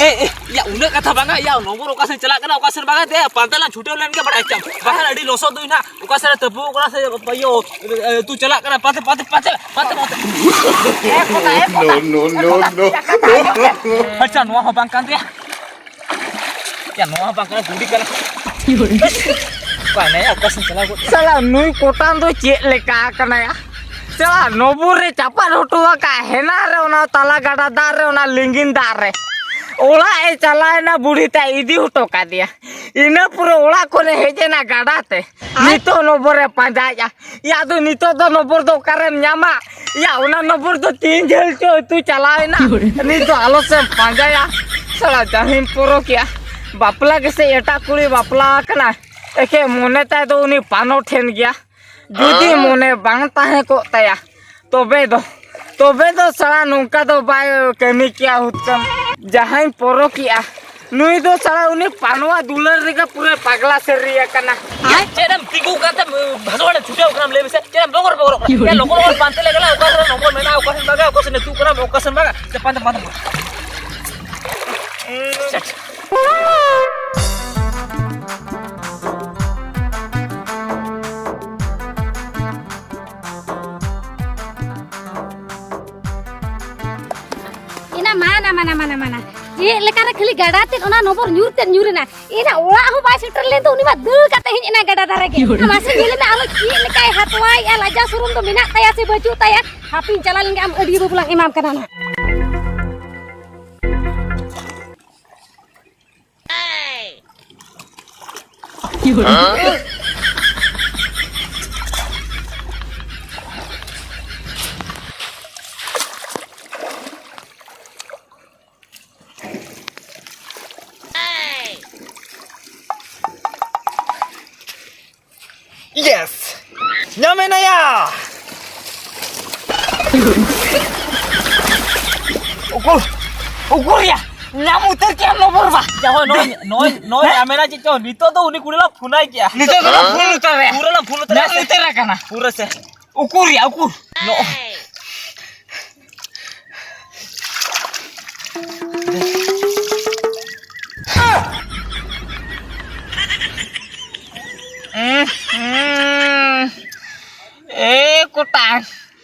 ᱮ, ᱮ, ᱭᱟ, ᱩᱱᱟᱹᱜ ᱠᱟᱛᱷᱟ ᱵᱟᱝᱟ, ᱭᱟ, ᱱᱚᱢᱵᱚᱨ ᱚᱠᱟ ᱥᱮᱫ ᱪᱟᱞᱟᱜ ᱠᱟᱱᱟ, ᱚᱠᱟ ᱥᱮᱫ ᱵᱟᱝᱟ, ᱫᱮ, ᱯᱟᱱᱛᱮ ᱞᱟᱝ ᱪᱷᱩᱴᱟᱹᱣ ᱞᱮᱱ ᱜᱮ ᱵᱟᱲᱟᱭ ᱪᱟᱢ᱾ ᱵᱟᱠᱷᱟᱱ ᱟᱹᱰᱤ ᱞᱚᱥᱚᱫ ᱫᱩᱧ ᱱᱟᱜ, ᱚᱠᱟ ᱥᱮᱫ ᱨᱮ ᱛᱟᱹᱯᱩᱜ ᱠᱟᱱᱟ ᱥᱮ, ᱤᱭᱟᱹ, ᱮ, ᱛᱩ ᱪᱟᱞᱟᱜ ᱠᱟᱱᱟ, ᱯᱟᱱᱛᱮ, ᱯᱟᱱᱛᱮ, ᱯᱟᱱᱛᱮ, ᱯᱟᱱᱛᱮ, ᱯᱟᱱᱛᱮ᱾ ᱮ, ᱠᱚᱛᱟ, ᱮ, ᱠᱚᱛᱟ᱾ No, no, no, no. ᱟᱪᱪᱷᱟ, ᱱᱚᱣᱟ ᱦᱚᱸ ᱵᱟᱝ ᱠᱟᱱ ᱜᱮᱭᱟ᱾ ᱭᱟ, ᱱᱚᱣᱟ ᱦᱚᱸ ᱵᱟᱝ ᱠᱟᱱᱟ, ᱜᱩᱰᱤ ᱠᱟᱱᱟ᱾ ᱚᱠᱟ ᱱᱟᱭᱟ, ᱚᱠᱟ ᱥᱮᱫ ᱪᱟᱞᱟᱣ ᱜᱚᱫ? ᱥᱟᱞᱟ, ᱱᱩᱭ ᱠᱚᱴᱟᱱ ᱫᱚ ᱪᱮᱫ ᱞᱮᱠᱟ ᱟᱠᱟᱱᱟᱭᱟ? ᱥᱟᱞᱟ, ᱱᱚᱵᱚᱨ ᱨᱮ ᱪᱟᱯᱟᱫ ᱦᱚᱴᱚ ᱟᱠᱟᱫ, ᱦᱮᱱᱟ ᱨᱮ ᱚᱱᱟ ᱛᱟᱞᱟ ᱜᱟᱰᱟ ᱫᱟᱜ ᱨᱮ, ᱚᱱᱟ ᱞᱤᱸᱜᱤᱱ ᱫᱟᱜ ᱨᱮ᱾ ᱚᱲᱟᱜ ᱮ ᱪᱟᱞᱟᱣ ᱮᱱᱟ, ᱵᱩᱲᱦᱤ ᱛᱟᱭ ᱤᱫᱤ ᱦᱚᱴᱚ ᱠᱟᱫᱮᱭᱟ᱾ ᱤᱱᱟᱹ ᱯᱚᱨᱮ ᱚᱲᱟᱜ ᱠᱷᱚᱱᱮ ᱦᱮᱡ ᱮᱱᱟ ᱜᱟᱰᱟ ᱛᱮ᱾ ᱱᱤᱛᱚᱜ ᱱᱚᱵᱚᱨᱮ ᱯᱟᱸᱡᱟᱭᱮᱫᱼᱟ᱾ ᱭᱟ, ᱟᱫᱚ ᱱᱤᱛᱚᱜ ᱫᱚ ᱱᱚᱵᱚᱨ ᱫᱚ ᱚᱠᱟᱨᱮᱢ ᱧᱟᱢᱟ? ᱭᱟ, ᱚᱱᱟ ᱱᱚᱵᱚᱨ ᱫᱚ ᱛᱤᱱ ᱡᱷᱟᱹᱞ ᱪᱚ ᱟᱹᱛᱩ ᱪᱟᱞᱟᱣ ᱮᱱᱟ᱾ ᱱᱤᱛ ᱫᱚ ᱟᱞᱚ ᱥᱮᱢ ᱯᱟᱸᱡᱟᱭᱟ᱾ ᱥᱟᱞᱟ ᱡᱟᱹᱦᱤᱢ ᱯᱚᱨᱚᱠᱤᱭᱟ᱾ ᱵᱟᱯᱞᱟ ᱜᱮᱥᱮ ᱮᱴᱟᱜ ᱠᱩᱲᱤ ᱵᱟᱯᱞᱟ ᱟᱠᱟᱱᱟ᱾ ᱮᱠᱮ ᱢᱚᱱᱮ ᱛᱟᱭ ᱫᱚ ᱩᱱᱤ ᱯᱟᱱᱚ ᱴᱷᱮᱱ ᱜᱮᱭᱟ᱾ ᱡᱩᱫᱤ ᱢᱚᱱᱮ ᱵᱟᱝ ᱛᱟᱦᱮᱸ ᱠᱚᱜ ᱛᱟᱭᱟ, ᱛᱚᱵᱮ ᱫᱚ, ᱛᱚᱵᱮ ᱫᱚ ᱥᱟᱞᱟ ᱱᱚᱝᱠᱟ ᱫᱚ ᱵᱟᱭ ᱠᱟᱹᱢᱤ ᱠᱮᱭᱟ ᱦᱩᱛᱠᱟᱹᱢ᱾ ᱡᱟᱦᱟᱸᱭ ᱯᱚᱨᱚᱠᱤᱭᱟ, ᱱᱩᱭ ᱫᱚ ᱥᱟᱞᱟ ᱩᱱᱤ ᱯᱟᱱᱣᱟ ᱫᱩᱞᱟᱹᱲ ᱨᱮᱜᱮ ᱯᱩᱨᱟᱹ ᱯᱟᱜᱽᱞᱟ ᱥᱟᱹᱨᱤ ᱟᱠᱟᱱᱟ᱾ ᱪᱮᱫ ᱮᱢ ᱛᱤᱸᱜᱩ ᱠᱟᱛᱮ ᱵᱷᱟᱜᱚᱲᱮ ᱪᱷᱩᱴᱟᱹᱣ ᱠᱟᱱᱟᱢ ᱞᱟᱹᱭ ᱢᱮᱥᱮ? ᱪᱮᱫ ᱮᱢ ᱞᱚᱜᱚᱨ ᱵᱚᱜᱚᱨᱚᱜ ᱠᱟᱱᱟ? ᱞᱚᱜᱚᱨ ᱞᱚᱜᱚᱨ ᱯᱟᱱᱛᱮ ᱞᱮ ᱜᱮᱞᱟ, ᱚᱠᱟ ᱥᱮᱫ ᱱᱚᱢᱵᱚᱨ ᱢᱮᱱᱟᱜᱼᱟ, ᱚᱠᱟ ᱥᱮᱫ ᱵᱟᱝᱟ, ᱚᱠᱟ ᱥᱮᱫ ᱛᱩᱫ ᱠᱟᱱᱟ, ᱚᱠᱟ ᱥᱮᱫ ᱵᱟᱝᱟ? ᱪᱮ ᱯᱟᱱᱛᱮ, ᱯᱟᱱᱛᱮ, ᱯᱟᱱᱛᱮ᱾ ᱮᱱᱟ ᱢᱟᱱᱟ, ᱢᱟᱱᱟ, ᱢᱟᱱᱟ, ᱢᱟᱱᱟ᱾ ᱪᱮᱫ ᱞᱮᱠᱟ ᱨᱮ ᱠᱷᱟᱹᱞᱤ ᱜᱟᱰᱟ ᱛᱮᱫ ᱚᱱᱟ ᱱᱚᱵᱚᱨ ᱧᱩᱨ ᱛᱮᱫ ᱧᱩᱨ ᱮᱱᱟ᱾ ᱮᱱᱟ ᱚᱲᱟᱜ ᱦᱚᱸ ᱵᱟᱭ ᱥᱮᱴᱮᱨ ᱞᱮᱱ ᱫᱚ ᱩᱱᱤ ᱢᱟ ᱫᱟᱹᱲ ᱠᱟᱛᱮ ᱦᱮᱡ ᱮᱱᱟ ᱜᱟᱰᱟ ᱫᱷᱟᱨᱮ ᱜᱮ᱾ ᱢᱟᱥᱮ ᱧᱮᱞ ᱢᱮ ᱟᱨᱚ ᱪᱮᱫ ᱞᱮᱠᱟᱭ ᱦᱟᱛᱣᱟᱭᱮᱫᱼᱟ, ᱞᱟᱡᱟ ᱥᱚᱨᱚᱢ ᱫᱚ ᱢᱮᱱᱟᱜ ᱛᱟᱭᱟ ᱥᱮ ᱵᱟᱹᱪᱩᱜ ᱛᱟᱭᱟ? ᱦᱟᱯᱤᱧ ᱪᱟᱞᱟᱣ ᱞᱮᱱ ᱜᱮ, ᱟᱢ ᱟᱹᱰᱤ ᱵᱟᱹᱵᱩ ᱞᱟᱝ ᱮᱢᱟᱢ ᱠᱟᱱᱟ ᱱᱟᱦᱟᱜ᱾ Yes! ᱧᱟᱢᱮᱱᱟᱭᱟ! ᱩᱠᱩᱨ! ᱩᱠᱩᱨᱭᱟ! ᱧᱟᱢ ᱩᱛᱟᱹᱨ ᱠᱮᱜᱼᱟᱢ ᱱᱚᱵᱚᱨ ᱵᱟ᱾ ᱡᱟ ᱦᱳᱭ, ᱱᱚᱜᱼᱚᱭ, ᱱᱚᱜᱼᱚᱭ, ᱱᱚᱜᱼᱚᱭ ᱦᱮᱸ? ᱧᱟᱢᱮᱱᱟ ᱪᱮᱫ ᱪᱚ, ᱱᱤᱛᱚᱜ ᱫᱚ ᱩᱱᱤ ᱠᱩᱲᱤ ᱞᱟᱝ ᱯᱷᱳᱱᱟᱭ ᱠᱮᱜᱼᱟ᱾ ᱱᱤᱛᱚᱜ ᱫᱚ ᱞᱟᱝ ᱯᱷᱳᱱ ᱩᱛᱟᱹᱨ ᱨᱮ᱾ ᱯᱩᱨᱟᱹ ᱞᱟᱝ ᱯᱷᱳᱱ ᱩᱛᱟᱹᱨ ᱧᱟᱢ ᱨᱮ᱾ ᱩᱛᱟᱹᱨ ᱟᱠᱟᱱᱟ᱾ ᱯᱩᱨᱟᱹ ᱥᱮ᱾ ᱩᱠᱩᱨ ᱭᱟ, ᱩᱠᱩᱨ᱾ ᱱᱚᱜᱼᱚᱭ᱾ ᱩᱸ, ᱩᱸ᱾ ᱮ ᱠᱚᱴᱟ᱾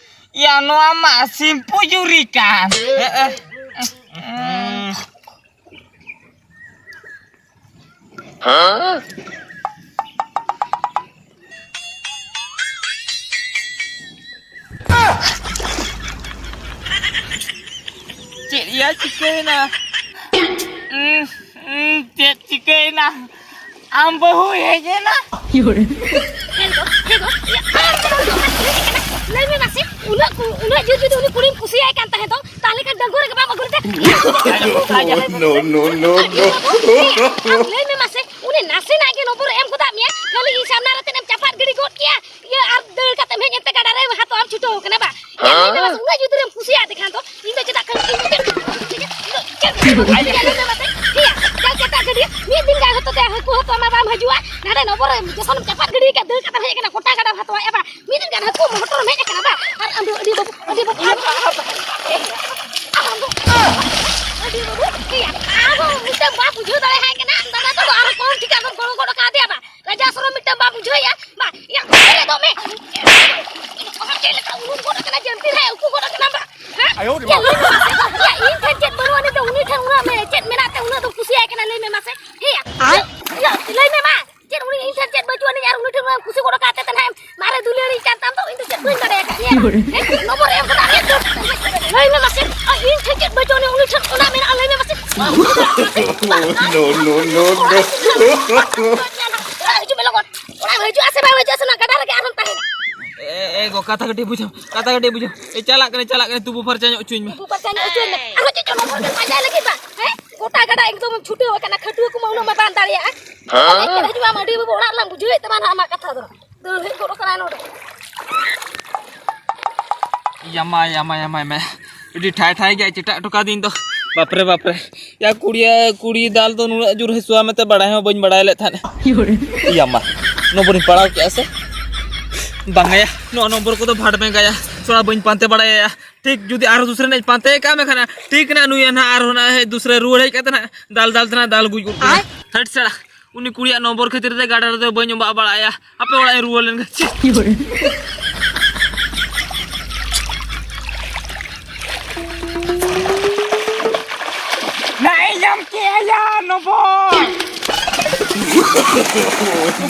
ᱭᱟ, ᱱᱚᱣᱟ ᱢᱟ ᱥᱤᱢᱯᱩ ᱡᱩᱨᱤ ᱠᱟᱱ᱾ ᱦᱮᱸ, ᱮ᱾ ᱩᱸ᱾ ᱪᱮᱫ ᱭᱟ ᱪᱤᱠᱟᱹᱭᱮᱱᱟ? ᱩᱸ, ᱩᱸ, ᱪᱮᱫ ᱪᱤᱠᱟᱹᱭᱮᱱᱟ? ᱟᱢ ᱵᱟᱹᱦᱩᱭ ᱦᱮᱡ ᱮᱱᱟ? ᱦᱮᱸ ᱜᱚ, ᱦᱮᱸ ᱜᱚ, ᱤᱭᱟᱹ, ᱞᱟᱹᱭ ᱢᱮ ᱢᱟᱥᱮ, ᱩᱱᱟᱹᱜ ᱠᱩ-, ᱩᱱᱟᱹᱜ ᱡᱳᱨ ᱡᱩᱫᱤ ᱩᱱᱤ ᱠᱩᱲᱤᱢ ᱠᱩᱥᱤᱭᱟᱭ ᱠᱟᱱ ᱛᱟᱦᱮᱸ ᱫᱚ, ᱛᱟᱦᱞᱮ ᱠᱷᱟᱱ ᱰᱟᱺᱜᱩᱣᱟᱹ ᱨᱮᱜᱮ ᱵᱟᱢ ᱟᱹᱜᱩ ᱞᱮᱫᱮ? No, no, no, no, no. ᱟᱢ ᱞᱟᱹᱭ ᱢᱮ ᱢᱟᱥᱮ, ᱩᱱᱤ ᱱᱟᱥᱮᱱᱟᱜ ᱜᱮ ᱱᱚᱵᱚᱨ ᱮ ᱮᱢ ᱜᱚᱫᱟᱜ ᱢᱮᱭᱟ, ᱠᱷᱟᱹᱞᱤ ᱤᱧ ᱥᱟᱢᱱᱟ ᱨᱮ ᱛᱮᱫ ᱮᱢ ᱪᱟᱯᱟᱫ ᱜᱤᱰᱤ ᱜᱚᱫ ᱠᱮᱭᱟ᱾ ᱤᱭᱟᱹ, ᱟᱨ ᱫᱟᱹᱲ ᱠᱟᱛᱮᱢ ᱦᱮᱡ ᱮᱱᱛᱮ ᱜᱟᱰᱟ ᱨᱮ ᱦᱟᱛᱣᱟᱢ ᱪᱷᱩᱴᱟᱹᱣ ᱠᱟᱱᱟ ᱵᱟ? ᱦᱮᱸ? ᱞᱟᱹᱭ ᱢᱮ ᱢᱟᱥᱮ, ᱩᱱᱟᱹᱜ ᱡᱩᱫᱤ ᱨᱮᱢ ᱠᱩᱥᱤᱭᱟᱜ ᱛᱮ ᱠᱷᱟᱱ ᱫᱚ, ᱤᱧ ᱫᱚ ᱪᱮᱫᱟᱜ ᱠᱷᱟᱱ ᱤᱧ ᱫᱚ ᱪᱮᱫ, ᱪᱮᱫ, ᱪᱮᱫ, ᱞᱟᱹᱭ ᱢᱮ ᱢᱟᱥᱮ, ᱦᱮᱸᱭᱟ, ᱡᱟᱞ ᱪᱟᱴᱟ ᱜᱟᱹᱰᱭᱟᱹ, ᱢᱤᱫ ᱫᱤᱱ ᱜᱟᱱ ᱦᱚᱛᱚ ᱛᱮ ᱦᱟᱹᱠᱩ ᱦᱚᱛᱚ ᱟᱢ ᱵᱟᱢ ᱦᱤᱡᱩᱜᱼᱟ, ᱱᱟᱰᱮ ᱱᱚᱵᱚᱨ ᱨᱮ ᱡᱚᱠᱷᱚᱱᱮᱢ ᱪᱟᱯᱟᱫ ᱜᱤᱰᱤ ᱠᱟᱜ, ᱫᱟᱹᱲ ᱠᱟᱛᱮᱢ ᱦᱮᱡ ᱟᱠᱟᱱᱟ, ᱠᱚᱴᱟ ᱜᱟᱰᱟᱢ ᱦᱟᱛᱣᱟ, ᱮ ᱵᱟ, ᱢᱤᱫ ᱫᱤᱱ ᱜᱟᱱ ᱦᱟᱹᱠᱩ ᱢᱚᱴᱚᱨᱮᱢ ᱦᱮᱡ ᱟᱠᱟᱱᱟ ᱵᱟ, ᱟᱨ ᱟᱢ ᱫᱚ ᱟᱹᱰᱤ ᱵᱟᱹᱵᱩ, ᱟᱹᱰᱤ ᱵᱟᱹᱵᱩ, ᱟᱢ ᱫᱚ, ᱟᱹᱰᱤ ᱵᱟᱹᱵᱩ, ᱦᱮᱸᱭᱟ, ᱟᱢ ᱦᱚᱸ ᱢᱤᱫᱴᱟᱝ ᱵᱟᱢ ᱵᱩᱡᱷᱟᱹᱣ ᱫᱟᱲᱮᱭᱟᱭ ᱠᱟᱱᱟ, ᱟᱢ ᱫᱟᱫᱟ ᱫᱚ ᱟᱨ ᱠᱚᱢ ᱴᱷᱤᱠᱟ ᱫᱚᱢ ᱜᱚᱲᱚ ᱜᱚᱫ ᱠᱟᱫᱮᱭᱟ ᱵᱟ, ᱞᱟᱡᱟ ᱥᱚᱨᱚᱢ ᱢᱤᱫᱴᱟᱝ ᱵᱟᱢ ᱵᱩᱡᱷᱟᱹᱣᱮᱫᱼᱟ? ᱵᱟ, ᱭᱟ, ᱪᱮᱫ ᱞᱮᱠᱟ ᱩᱱᱩᱢ ᱜᱚᱫ ᱟᱠᱟᱱᱟ, ᱡᱟᱹᱱᱛᱤ ᱨᱮ ᱩᱠᱩ ᱜᱚᱫ ᱟᱠᱟᱱᱟ ᱵᱟ? ᱦᱮᱸ? ᱟᱭᱳ ᱨᱮ ᱭᱟ, ᱞᱟᱹᱭ ᱢᱮ ᱢᱟᱥᱮ᱾ ᱭᱟ, ᱤᱧ ᱴᱷᱮᱱ ᱪᱮᱫ ᱵᱟᱹᱱᱩᱜ ᱟᱹᱱᱤᱡ ᱛᱮ ᱩᱱᱤ ᱴᱷᱮᱱ ᱩᱱᱟᱹᱜ ᱢᱮ-, ᱪᱮᱫ ᱢᱮᱱᱟᱜ ᱛᱮ ᱩᱱᱟᱹᱜ ᱫᱚᱢ ᱠᱩᱥᱤᱭᱟᱭ ᱠᱟᱱᱟ? ᱞᱟᱹᱭ ᱢᱮ ᱢᱟᱥᱮ᱾ ᱦᱮᱸ? ᱟᱭᱳ᱾ ᱭᱟ, ᱞᱟᱹᱭ ᱢᱮ ᱢᱟ᱾ ᱪᱮᱫ ᱩᱱᱤ ᱤᱧ ᱴᱷᱮᱱ ᱪᱮᱫ ᱵᱟᱹᱪᱩᱜ ᱟᱹᱱᱤᱡ ᱟᱨ ᱩᱱᱤ ᱴᱷᱮᱱ ᱩᱱᱟᱹᱜ ᱮᱢ ᱠᱩᱥᱤ ᱜᱚᱫ ᱟᱠᱟᱫ ᱛᱮ ᱛᱟᱦᱮᱱ ᱮᱢ ᱢᱟᱨᱮ ᱫᱩᱞᱟᱹᱲᱤᱧ ᱠᱟᱱ ᱛᱟᱢ ᱫᱚ, ᱤᱧ ᱫᱚ ᱪᱮᱫ ᱵᱟᱹᱧ ᱵᱟᱰᱟᱭ ᱟᱠᱟᱫ ᱢᱮᱭᱟ? ᱦᱮᱸ? ᱱᱚᱢᱵᱚᱨ ᱮᱢ ᱠᱟᱫᱟ ᱢᱮ ᱛᱚ᱾ ᱞᱟᱹᱭ ᱢᱮ ᱢᱟᱥᱮ᱾ ᱟᱨ ᱤᱧ ᱴᱷᱮᱱ ᱪᱮᱫ ᱵᱟᱹᱪᱩᱜ ᱟᱹᱱᱤᱡ ᱩᱱᱤ ᱴᱷᱮᱱ ᱚᱱᱟ ᱢᱮᱱᱟᱜᱼᱟ? ᱞᱟᱹᱭ ᱢᱮ ᱢᱟᱥᱮ᱾ No, no, no, no. ᱚᱲᱟᱜ ᱦᱤᱡᱩᱜ ᱢᱮ ᱞᱚᱜᱚᱱ᱾ ᱚᱲᱟᱜ ᱮᱢ ᱦᱤᱡᱩᱜᱼᱟ ᱥᱮ ᱵᱟᱢ ᱦᱤᱡᱩᱜᱼᱟ ᱥᱮ ᱱᱚᱣᱟ ᱜᱟᱰᱟ ᱨᱮᱜᱮ ᱟᱨᱦᱚᱸᱢ ᱛᱟᱦᱮᱱᱟ? ᱮ, ᱮ, ᱜᱚ, ᱠᱟᱛᱷᱟ ᱠᱟᱹᱴᱤᱡ ᱵᱩᱡᱷᱟᱹᱣ, ᱠᱟᱛᱷᱟ ᱠᱟᱹᱴᱤᱡ ᱵᱩᱡᱷᱟᱹᱣ᱾ ᱮ, ᱪᱟᱞᱟᱜ ᱠᱟᱹᱱᱟᱹᱧ, ᱪᱟᱞᱟᱜ ᱠᱟᱹᱱᱟᱹᱧ, ᱛᱩᱯᱩ ᱯᱷᱟᱨᱪᱟ ᱧᱚᱜ ᱦᱚᱪᱚᱧ ᱢᱮ᱾ ᱛᱩᱯᱩ ᱯᱷᱟᱨᱪᱟ ᱧᱚᱜ ᱦᱚᱪᱚᱧ ᱢᱮ᱾ ᱟᱨᱦᱚᱸ ᱪᱮᱫ ᱪᱚ ᱱᱚᱢᱵᱚᱨ ᱵᱮᱱ ᱯᱟᱸᱡᱟᱭ ᱞᱟᱹᱜᱤᱫ ᱵᱟ? ᱦᱮᱸ? ᱜᱚᱴᱟ ᱜᱟᱰᱟ ᱮᱠᱫᱚᱢ ᱮᱢ ᱪᱷᱩᱴᱟᱹᱣ ᱟᱠᱟᱱᱟ, ᱠᱷᱟᱹᱴᱩᱣᱟᱹ ᱠᱚᱢᱟ ᱩᱱᱟᱹᱜ ᱢᱟ ᱵᱟᱝ ᱫᱟᱲᱮᱭᱟᱜᱼᱟ᱾ ᱦᱮᱸ? ᱦᱮᱡ ᱠᱟᱛᱮ ᱦᱤᱡᱩᱜ ᱟᱢ, ᱟᱹᱰᱤ ᱵᱟᱹᱵᱩ ᱚᱲᱟᱜ ᱨᱮᱞᱟᱝ ᱵᱩᱡᱷᱟᱹᱣᱮᱫ ᱛᱟᱢᱟ ᱱᱟᱦᱟᱜ ᱟᱢᱟᱜ ᱠᱟᱛᱷᱟ ᱫᱚ᱾ ᱫᱟᱹᱲ ᱦᱮᱡ ᱜᱚᱫ ᱟᱠᱟᱱᱟᱭ ᱱᱚᱰᱮ᱾ ᱭᱟᱢᱟ, ᱭᱟᱢᱟ, ᱭᱟᱢᱟ, ᱭᱟᱢᱟ᱾ ᱟᱹᱰᱤ ᱴᱷᱟᱭ ᱴᱷᱟᱭ ᱜᱮ ᱪᱮᱴᱟᱜ ᱦᱚᱴᱚ ᱠᱟᱹᱫᱤᱧ ᱫᱚ᱾ ᱵᱟᱯᱨᱮ, ᱵᱟᱯᱨᱮ᱾ ᱭᱟ, ᱠᱩᱲᱤᱭᱟ, ᱠᱩᱲᱤ ᱫᱟᱞ ᱫᱚ ᱱᱩᱱᱟᱹᱜ ᱡᱳᱨ ᱦᱟᱹᱥᱩᱣᱟ ᱢᱮᱱᱛᱮ ᱵᱟᱲᱟᱭ ᱦᱚᱸ ᱵᱟᱹᱧ ᱵᱟᱲᱟᱭ ᱞᱮᱫ ᱛᱟᱦᱮᱸᱫ᱾ ᱤᱭᱟ ᱢᱟ, ᱱᱚᱢᱵᱚᱨᱤᱧ ᱯᱟᱲᱟᱣ ᱠᱮᱜᱼᱟ ᱥᱮ? ᱵᱟᱝᱟ ᱭᱟ, ᱱᱚᱣᱟ ᱱᱚᱢᱵᱚᱨ ᱠᱚᱫᱚ ᱵᱷᱟᱰ ᱢᱮ ᱜᱟᱭᱟ, ᱛᱷᱚᱲᱟ ᱵᱟᱹᱧ ᱯᱟᱱᱛᱮ ᱵᱟᱲᱟᱭᱟ᱾ ᱴᱷᱤᱠ ᱡᱩᱫᱤ ᱟᱨᱦᱚᱸ ᱫᱩᱥᱨᱟ ᱨᱮᱱᱟᱜ ᱯᱟᱱᱛᱮ ᱠᱟᱜ ᱢᱮ ᱠᱷᱟᱱ, ᱴᱷᱤᱠ ᱱᱟ ᱱᱩᱭ ᱱᱟᱦᱟᱜ ᱟᱨᱦᱚᱸ ᱱᱟᱦᱟᱜ ᱦᱮᱡ, ᱫᱩᱥᱨᱟ ᱨᱩᱣᱟᱹᱲ ᱦᱮᱡ ᱠᱟᱛᱮ ᱱᱟᱦᱟᱜ ᱫᱟᱞ ᱫᱟᱞ ᱛᱮ ᱱᱟᱦᱟᱜ ᱫᱟᱞ ᱜᱩᱡ ᱜᱚᱫ ᱠᱟᱢᱟ᱾ ᱦᱟᱹᱴ ᱥᱟᱲᱟ, ᱩᱱᱤ ᱠᱩᱲᱤᱭᱟᱜ ᱱᱚᱢᱵᱚᱨ ᱠᱷᱟᱹᱛᱤᱨ ᱛᱮ ᱜᱟᱰᱟ ᱨᱮᱫᱚ ᱵᱟᱹᱧ ᱚᱵᱟᱜ ᱵᱟᱲᱟᱜᱼᱟ᱾ ᱟᱯᱮ ᱚᱲᱟᱜ ᱤᱧ ᱨᱩᱣᱟᱹᱲ ᱞᱮᱱ ᱜᱮ᱾ ᱪᱮᱫ? ᱱᱟᱭ ᱧᱟᱢ ᱠᱮᱜᱼᱟ ᱭᱟ ᱱᱚᱵᱚᱨ᱾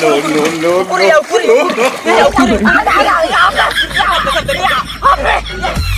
No, no, no, no. ᱩᱠᱩᱨᱤᱭᱟ, ᱩᱠᱩᱨᱤᱭᱟ, ᱩᱠᱩᱨᱤᱭᱟ, ᱩᱠᱩᱨᱤᱭᱟ. ᱦᱟᱯᱮ, ᱦᱟᱯᱮ, ᱦᱟᱯᱮ.